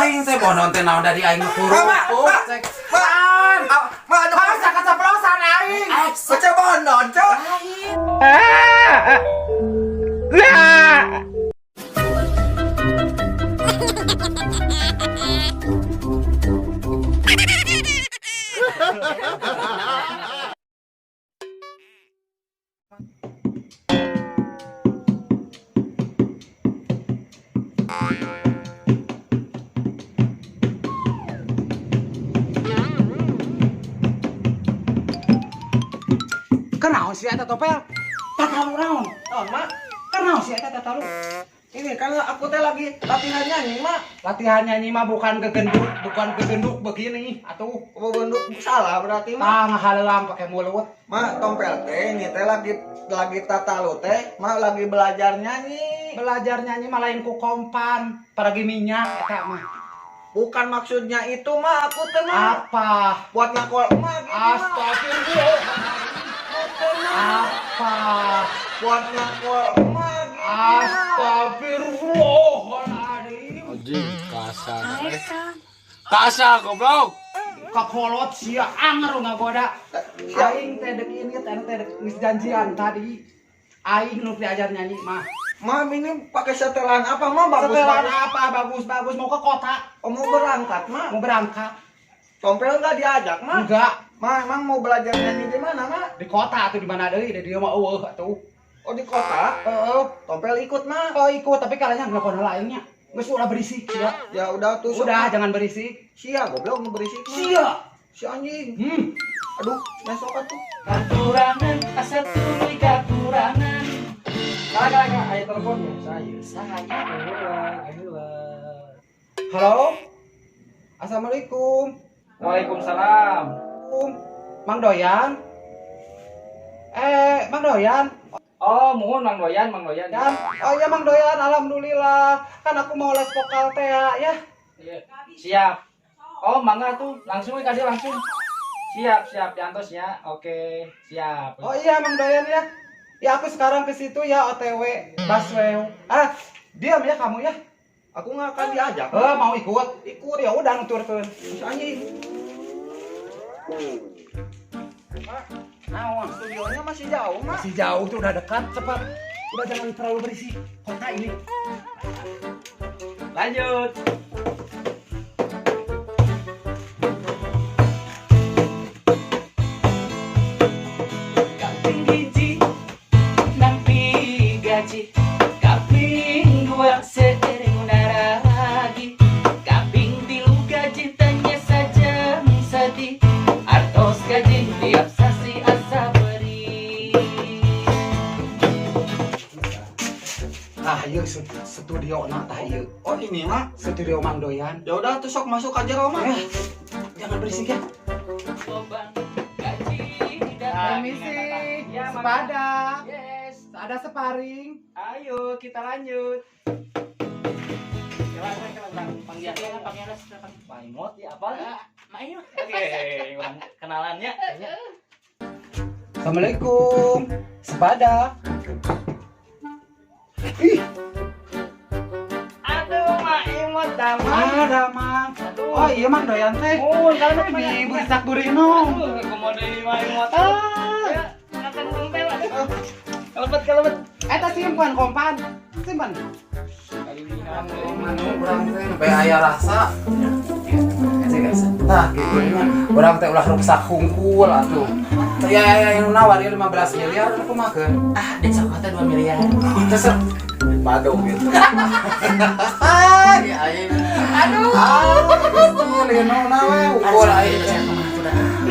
Aing teh bonon teh naon dari aing Ma, kerupuk. ma, Cek. ma. Naon? Ah, ma, anu Masa keceplosan aing. Baca bonon, cok. Kenaon sih eta topel? Tatalu naon? Oh, mak, Kenaon sih eta tatalu? Ini kan aku teh lagi latihan nyanyi, mak. Latihan nyanyi mah bukan gegenduk, bukan gegenduk begini atuh. Oh, bentuk salah berarti, mak. Tah ngahaleuang pakai mulut. Mak, tompel teh ini teh lagi tatalu teh, mak lagi belajar nyanyi. Belajar nyanyi mah lain ku kompan, paragi minyak eta mah. Bukan maksudnya itu, mak, aku teh, mak. Apa? Buat ngakol emak gitu, mak. Astagfirullah. Bukan, mak. Apa? Buat ngakol emak gitu, mak. Astagfirullahaladzim. Anjing kasar. Kasar goblok. Kakolot sia anger ngagoda. Aing teh dek ini teh teh dek geus janjian tadi. Aing nu diajar nyanyi mah. Mam, ini pakai setelan apa, Mam? Bagus Setelan banget. apa bagus-bagus mau ke kota, Oh, mau berangkat, Mak. mau berangkat. Tompel nggak diajak, Mak? Enggak, Ma, emang mau belajar nyanyi di mana, Mak? di kota atau di mana deui, di dieu mah eueuh atuh. Oh, di kota? Heeh. Tompel ikut, Mak. Oh ikut, tapi kalanya nelpon heula aingnya. Geus ulah berisik sia. Ya udah tuh. Udah jangan berisik. Sia goblok mau berisik, Mak. Sia. Si anjing. Aduh, besok atuh. Kekurangan asa tuluy kekurangan. Kala kala kala aya teleponnya saya. Sahanya. Halo. Assalamualaikum. Waalaikumsalam. Mang Doyan. Mang Doyan. Oh, mohon Mang Doyan, Mang Doyan. Dan, oh iya Mang Doyan, alhamdulillah. Kan aku mau les vokal teh ya. Iya. Siap. Oh, mangga tuh, langsung we ka dieu langsung. Siap, siap diantos ya. Oke, siap. Oh iya Mang Doyan ya. Ya aku sekarang ke situ ya OTW Busway. Ah, diam ya kamu ya. Aku nggak akan diajak. Eh, mau ikut? Ikut ya udah nuturkeun. Si anjing. Mak, Naon? studionya masih jauh, Mak. Masih jauh tuh udah dekat, cepat. Udah jangan terlalu berisik. Kota ini. Lanjut. Kaping hiji nampi gaji, kaping dua sering lagi, kaping tilu gaji tanya saja sedih, artos gaji tiap sasi asa beri. Ah, ieu studio na tah ieu. Oh, ini, Mak. Studio Mang Doyan. Ya udah tuh sok masuk aja, Roma. Eh, jangan berisik ya. Lobang gaji datang. Permisi, Ya, Mang. sepada. Yes. Ada separing. Ayo kita lanjut. Jalan, jalan, jalan. Panggil, panggil, panggil. Ya apa? Oke, urang kenalannya. Assalamualaikum. Sepada. Ih, Aduh, Mak Imot damang. ada Mang. Oh iya Mang Doyan teh. Oh, kalau Di Burisak Burino. Aduh, komodo Mak Imot. Ah. Ya, makan tompel. Aduh. Kalebet, kalebet. Eta simpan kompan. Simpan. Manu urang teh sampai aya rasa. Tah gitu nya. Urang teh ulah ruksak hungkul atuh. Ya ya yang nawar ieu 15 miliar aku makeun. Ah, dicokotnya 2 miliar. Terus Padung gitu. Ya aing. Aduh. Ah, gusti lino na we ukur aing teh.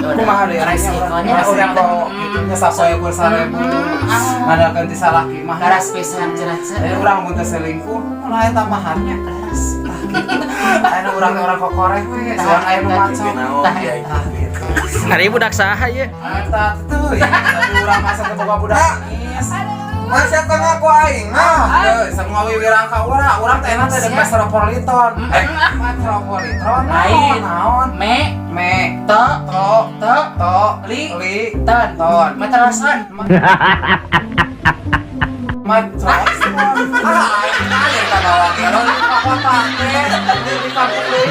Kumaha deui Resikonya urang kok kitu nya sapoe ukur 1000. Ngandalkeun ti salaki mah. Garas pisan cenah. Eh urang mun teh selingkuh, lah eta maharnya. Keras. Aya nu urang teh urang kokoreh we, soalnya aya nu maco. Tah eta. Hari budak saha ye? Eta tuh, tapi urang masa teh boga budak nangis. Masa teu ngaku aing, Mak? Ah, teu, semua wiwirang ka urang, urang teh enak teh deuk metropolitan. Eh, metropolitan Lain. naon? Me Me, to to, to to, li li, ton ton. Matrason. Metro. Ah, aing aing ka bawa kelon ka kota teh, di kampung deui.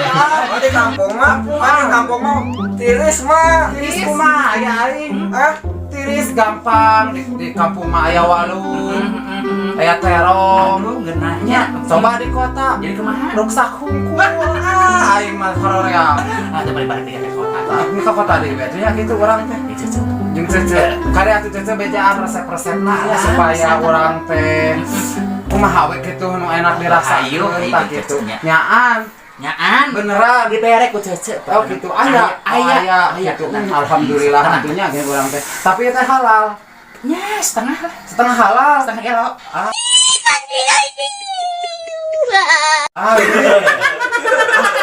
kampung mah, mah di kampung mah tiris mah. Tiris kumaha ya aing? Hah? Tiris gampang di kampung mah aya walung, aya terong. Aduh, ngeunahnya. Coba di kota Jadi kumaha? Ruksak hungkul. Ah, aing mah karoream. Ah, teu balik-balik deui ka kota. Tah, ini ka kota deui we ya kitu urang teh. Ih, Cece. Jeung Cece, kade atuh Cece bejaan resep-resepna ya supaya urang teh kumaha we kitu nu enak dirasakeun Ayo, ayo, tah kitu. Cece nya. Nyaan, Nyaan. beneran. Dibere ku Cece. Oh gitu, aya, Aya, aya, aya. gitu. Alhamdulillah Tenang. atunya ge urang teh. Tapi teh halal, Nya, setengah lah. Setengah halal. Setengah gelo. Ah, iya. Ah,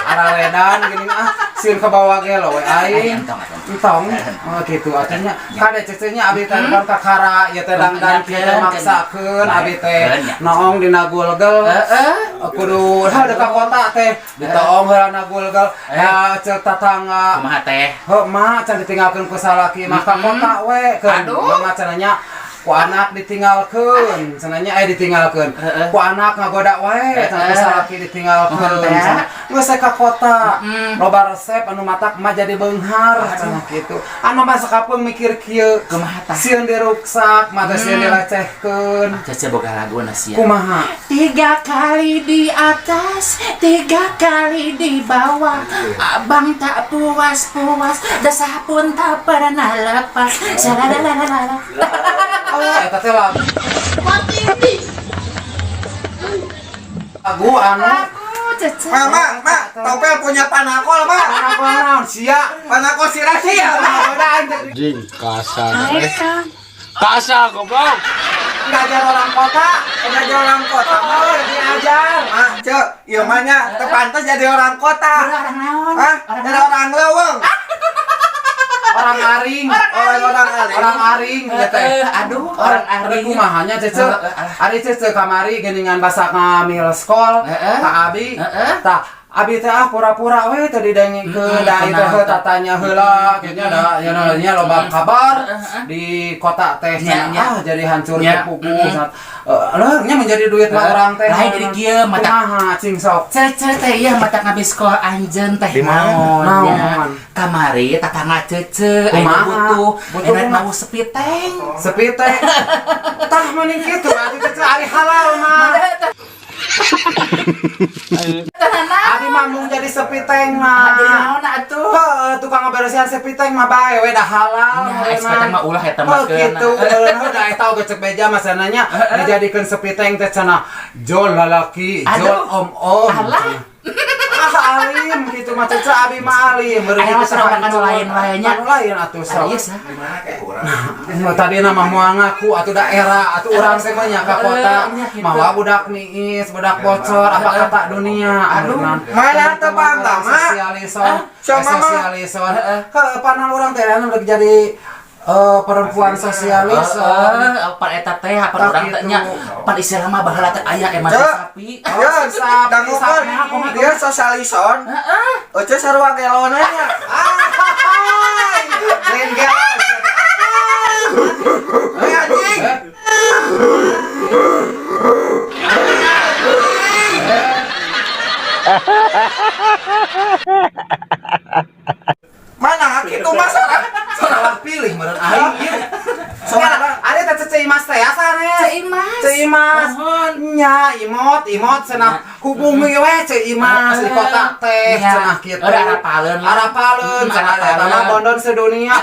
araledan gini ah, sieun kabawa gelo we aing. Entong, entong. Entong. Oh gitu atunya. Kade Cece-nya abi teh kan kakara ieu teh dangdan kieu teh maksakeun abi teh noong dina gulgel. Heeh. Kudu heuh ka kota teh ditoong heula na gulgel. Ya ceuk tatangga. Kumaha teh? Heuh mah can ditinggalkeun ku salaki mah ka kota we keun. Aduh. Mah cenah nya ku anak ditinggalkeun, cenah nya eh ditinggalkeun. Ku anak ngagoda wae, cenah ku salaki ditinggalkeun. Mohon teh. Cenah geus ka kota. Loba resep anu matak mah jadi beunghar cenah kitu. Anu mah sakapeung mikir kieu. Kumaha tah? Sieun diruksak, mah teh sieun dilecehkeun. Cece boga lagu sia. Kumaha? Tiga kali di atas, tiga kali di bawah. Abang tak puas-puas, desah pun tak pernah lepas. Shalalalalala. Oh, eta teh lagu. Lagu anu Lagu Cece. Ma, ma, ma, topel punya panakol, ma. Panakol naon sia? Panakol si Rasia, ma. Ngagoda aing teh. Jing kasar eh. Kasar goblok. Ngajar orang kota. Jadi orang kota. Oh, diajar. Ah, cek, ieu mah nya teu pantes jadi orang kota. Orang naon? Hah? Jadi orang leuweung. Orang aring. Oh, orang aring. Orang aring ya teh. Aduh, orang aring. Kumaha nya Cece? Heeh, alah. Ari Cece kamari geuningan basa ngamil skol ka abi. Tah, abi teh ah pura-pura we teu didengikeun da ieu teh heuh tatanya heula kitu nya da nya nya loba kabar di kota teh Nya, cenah, nya. ah jadi hancur Nya. terpukul. Lah nya menjadi duit mah orang teh. Lain jadi kieu mata Kumaha cing sok? Cece teh ieu mata ngabis sekolah anjeun teh Di mana? naon nya. Naon? Kamari tatangga Cece aya Kumaha? butuh Butuh enak kumaha? mau sepi tank. Sepi teh. Tah mending kitu atuh Cece ari halal mah. Abi mah mung jadi sepi tank mah. Jadi naon atuh? Heuh, tukang ngaberesihan sepi tank mah bae we da halal. Nah, sepi tank mah ulah eta mah Oh gitu, heuh da eta oge cek beja mah cenah dijadikeun sepi tank teh cenah jol lalaki, jol Aduh. om-om. Alah. Cenah. Ah alim gitu mah Cece abi mah alim. Aya mah orang anu lain wae nya. Anu lain atuh sok. Serius ah. Nu tadi nama moal ngaku atuh daerah atuh urang teh mah nya ka kota Nya gitu. mawa budak niis, budak bocor, apa kata dunia. Aduh. Mana teu bangga, Ma? Sosialison, Sama, Ma. sosialison. Heuh, panan urang teh anu rek jadi perempuan sosialison. Heeh, apa eta teh apa Tah urang teh gitu. nya pan istilah mah baheula teh aya emang Cek. sapi. Ya, sapi, dangukeun. sapi. Dia sosialison. Heeh. Oce sarua gelona nya. Ah, Lain gelo. Eh, anjing. Eh, Mana kitu mah salah. Salah pilih meureun aing ieu. Soalna Ada teh Cece Imas teh sanes. Ceu Imas. Ceu Imas. Nya imot imot cenah hubungi we Ceu Imas di kota teh Nya. cenah kitu. Udah arapaleun lah. Arapaleun cenah eta mah bondon sedunia.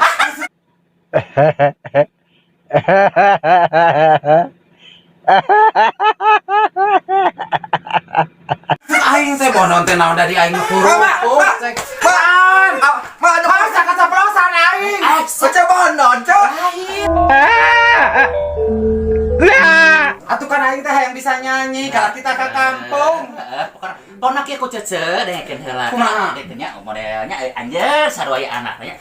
Aing teh bondon teh naon dari aing Ma, kurupuk ma, cek. ma, ma, aduh, Masa keceplosan aing. Oce bondon, cek. Atuh kan aing teh hayang bisa nyanyi kalau kita ke kampung. Heeh, pokona pokona kieu ku Cece dengekeun heula. Kumaha? Dengekeun nya modelnya anjeun sarua aya anak nya.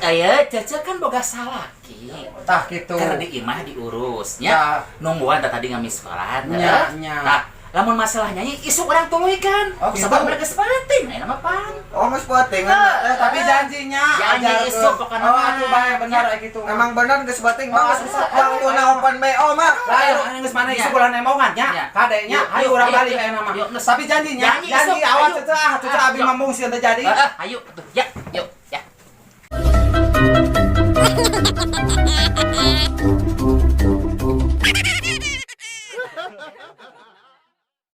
Aya Cece kan boga salaki. Tah kitu. Keur di imah diurus Tah. nya. Nungguan tah tadi ngamis sekolah. Nya, nya. Tah, Lamun masalah nyanyi isuk urang tuluykeun. Oh, gitu. Sabab mereka sepenting, aya mah pan. Oh, geus penting. Eh, tapi janjinya Janji ajarkeun. isuk pokokna Oh, mah. atuh bae bener aya gitu. Emang bener geus penting mah, geus Oh, waktuna open BO mah. Lain anu geus mana isuk ulah nemongan nya. Ya. Kade nya, Yuk, ayo yuk, urang ayo, balik yuk. aya nama. Yuk, geus. Tapi janjinya, Janji janji isuk, awas ayo. cecah, ah, cecah Ah, abi yuk. mah mung sieun teu jadi. Heeh, ayo atuh. Ya, yuk.